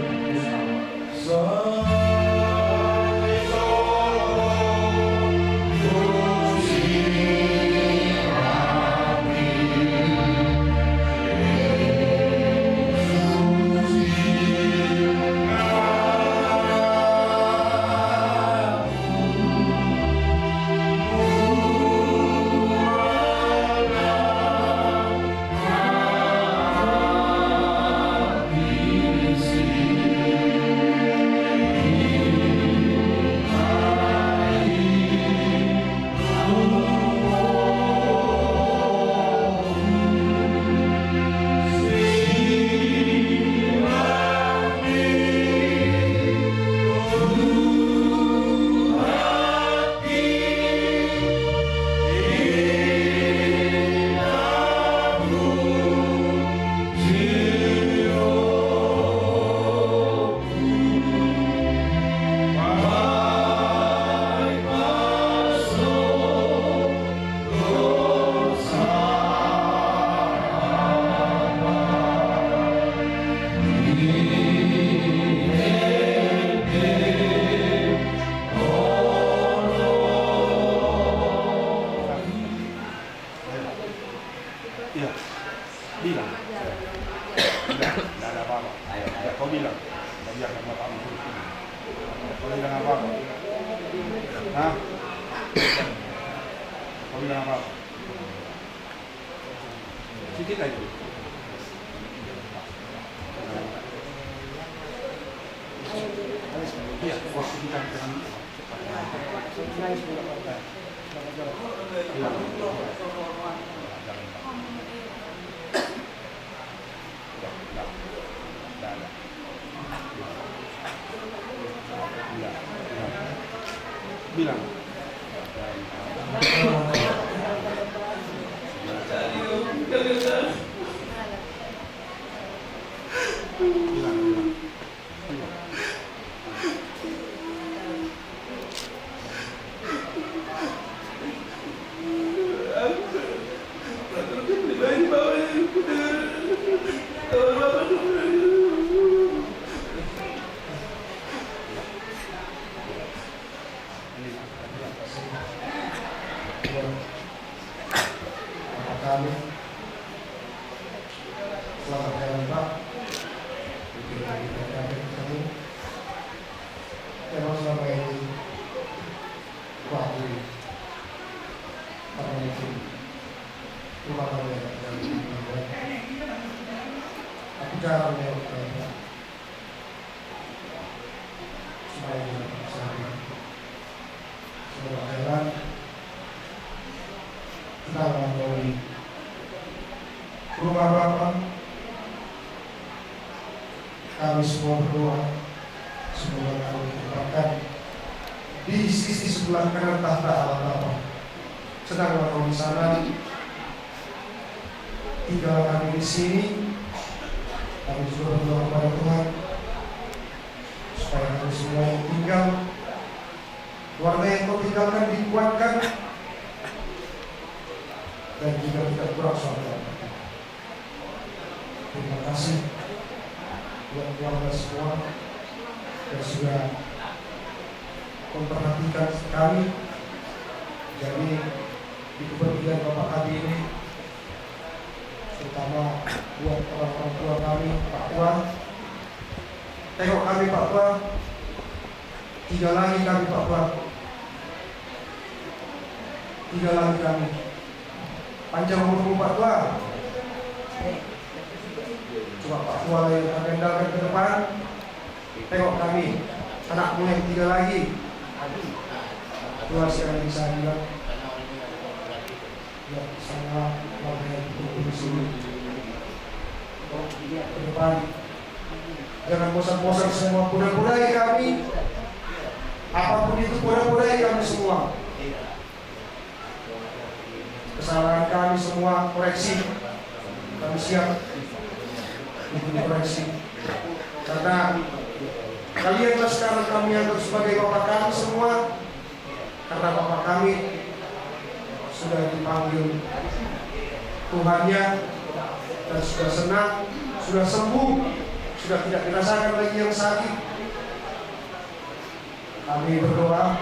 Iya. Bilang. Tidak, tidak ada apa-apa. Ayo, ayo. Kau bilang. Kau bilang sama Pak Menteri. Kau bilang apa-apa? Hah? Kau bilang apa-apa? Sedikit aja. Iya, waktu kita dengan Bilang. Bilang, bilang. Bapak kami, selamat jalan, Pak. Mungkin lagi ada ketemu. Memang selama ini, Pak, di, karena mungkin rumah kami ada yang, aku jarang lewat, Pak. Supaya bisa selamat jalan. Kita mengetahui rumah Bapak, kami semua berdoa, semoga kami ditempatkan di sisi sebelah kanan tahta Allah Bapa. Senanglah kau di sana, tinggal kami di sini. Kami juga berdoa kepada Tuhan supaya kami semua yang tinggal, keluarga yang kau tinggalkan, dikuatkan dan juga tidak kurang suatu apa-apa. Terima kasih buat keluarga semua yang sudah memperhatikan kami. Jadi, di kepergian Bapak kami ini, terutama buat orang-orang tua kami, Pak Tua. Tengok kami, Pak Tua. Tiga lagi kami, Pak Tua. Tiga lagi kami. Panjang umurmu, Pak Tua. Cuma Pak Tua yang kami andalkan ke depan. Tengok kami, anakmu yang tiga lagi. Tua sekali bisa bilang. Ya, sama warga yang berkumpul di sini. Ke depan, jangan bosan-bosan semua, podai-podai kami. Apapun itu, podai-podai kami semua. Kesalahan kami semua, koreksi. Kami siap untuk dikoreksi. Karena kalianlah sekarang kami anggap sebagai bapak kami semua. Karena bapak kami sudah dipanggil Tuhannya dan sudah senang, sudah sembuh, sudah tidak dirasakan lagi yang sakit. Kami berdoa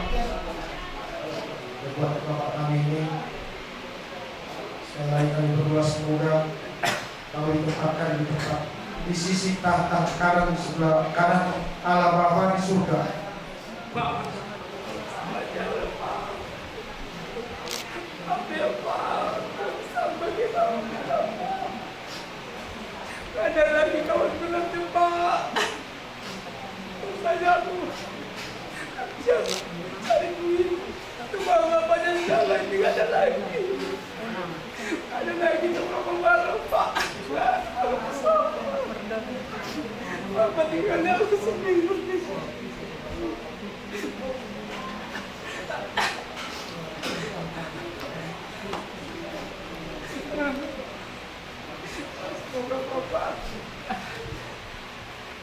buat bapak kami ini. Sekali lagi kami berdoa, semoga kau ditempatkan di tempat, di sisi tahta kanan, sebelah kanan Allah Bapa di surga. Pak, Pak, jangan, Pak. Maaf ya, Pak. Sampai kita, Pak. Nggak ada lagi kawan berarti, Pak. Saya aku. Siapa? Cari duit. Cuma bapaknya sudah mati, nggak ada lagi. Ada lagi tukang pembarang, Pak. Bapak tinggalnya aku sendiri. Semoga Bapak,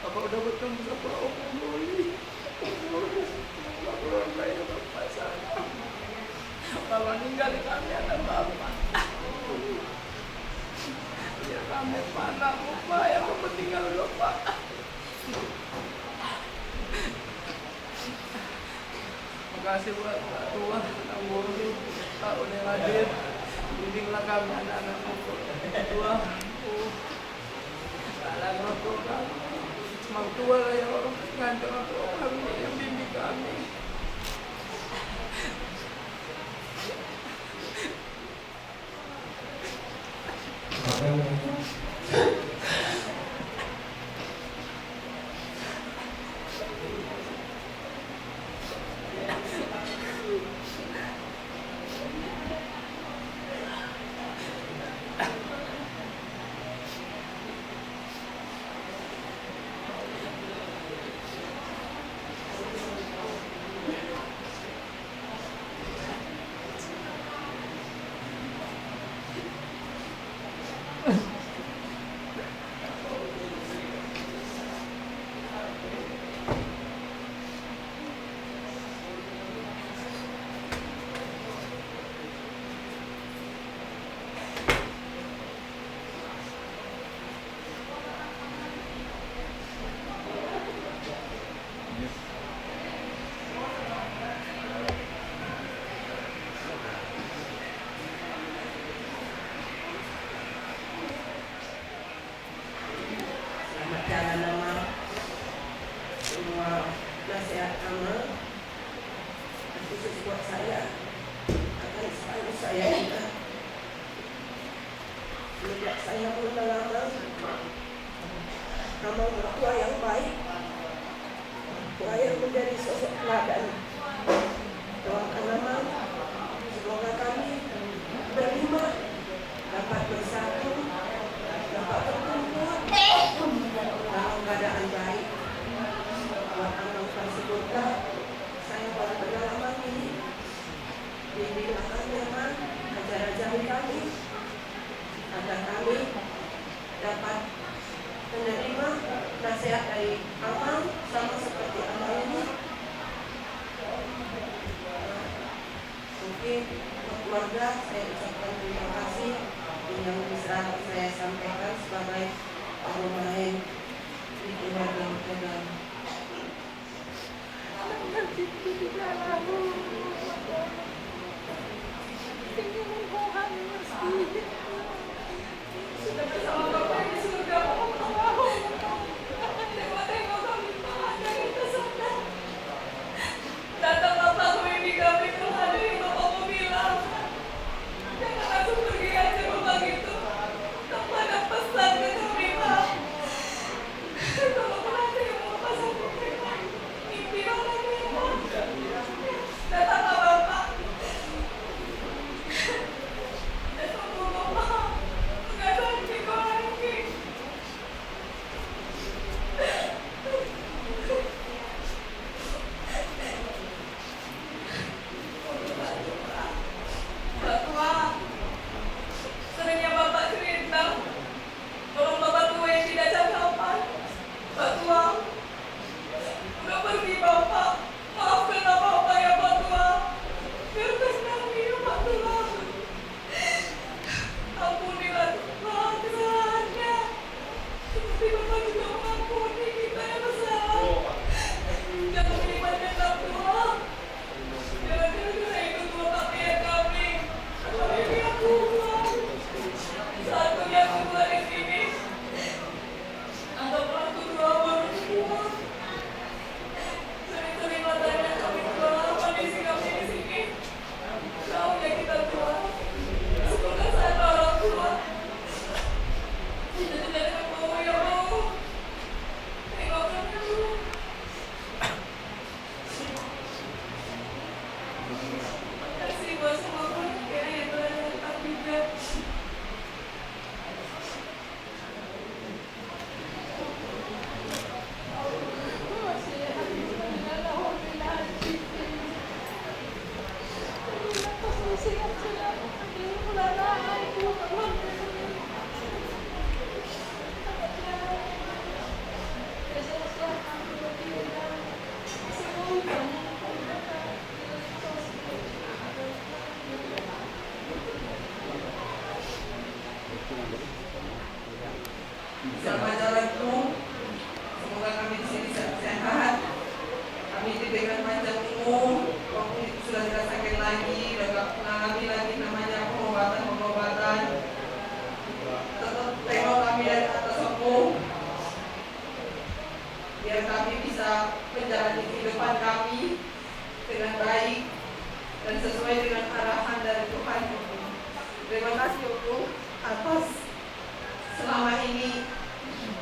Bapak udah bertemu sama Om Doli. Bapak udah kayak Bapak sana. Kalau ninggalin kami, ada Bapak. Ya, kami, Pak, anak Bapak yang Bapak tinggal, Bapak. Makasih buat Pak Tua, Nang Boru, Pak, udah hadir. Bimbinglah kami anak-anak Pak Tua. Anak Pak Tua, Mang Tua lah yang ngancur kami, yang bimbing kami. Amang mertua yang baik, mertua yang menjadi sosok teladan. Doakan Amang, semoga kami berlima dapat bersatu, dapat berkumpul dalam keadaan baik. Buat Amang Parsibuta, saya baru kenal Amang ini. Bimbinglah kami, Amang, ajar-ajari kami, agar kami dapat menerima nasihat dari Amang sama seperti Amang ini. Mungkin untuk keluarga saya ucapkan terima kasih yang bisa saya sampaikan sebagai orang lain di keluarga Tegal. Datanglah Bapa kami di kami, Tuhan, dari Bapa kami bilang, jangan langsung pergi aja Bapa gitu, tanpa ada pesan ke kami, Pak. Tolong perhatian Bapa sama kami, Pak. Mimpi Bapa kami, Pak. Datanglah Bapa. Datang Bapa. Enggak sakit kok lagi. Pak Tua, seringnya Bapak cerita, tolong Bapak Tua yang tidak cakapan. Pak Tua, udah pergi Bapak, maafkanlah Bapak ya Pak Tua. Biar tenang dia Pak Tua. Ampunilah Tuhan kesalahannya. Seperti Bapak juga mengampuni kita yang bersalah. Jangan menyimpan dendam Tuhan. Jangan gara-gara itu Tuhan tak lihat kami. Apalagi aku Tuhan. Satu-satunya aku Tuhan di sini. Anggaplah aku Tuhan baru Tuhan. Sering-sering lah tanya kami Tuhan, kondisi kami di sini. Tahu ya kita Tuhan, semoga saat orang tua. Kita tidak ada mau ya mau. Tengok kami dulu. Kasih buat semua keluarga yang telah datang juga. Selamat jalan, Bung. Semoga kami di sini sehat-sehat. Kami diberikan panjang umur, walaupun itu sudah tidak sakit lagi, udah nggak mengalami lagi namanya pengobatan-pengobatan. Tetap tengok kami dari atas, Bung. Biar kami bisa menjalani kehidupan kami dengan baik dan sesuai dengan arahan dari Tuhan. Terima kasih, Ompung, atas selama ini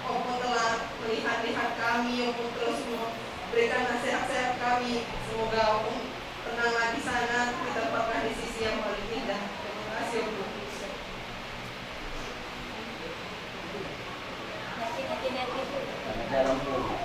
Ompung telah melihat-lihat kami, Ompung terus memberikan nasihat-nasihat kami. Semoga Ompung tenanglah di sana, ditempatkan di sisi yang paling indah. Terima kasih, Ompung. Selamat jalan, Bung.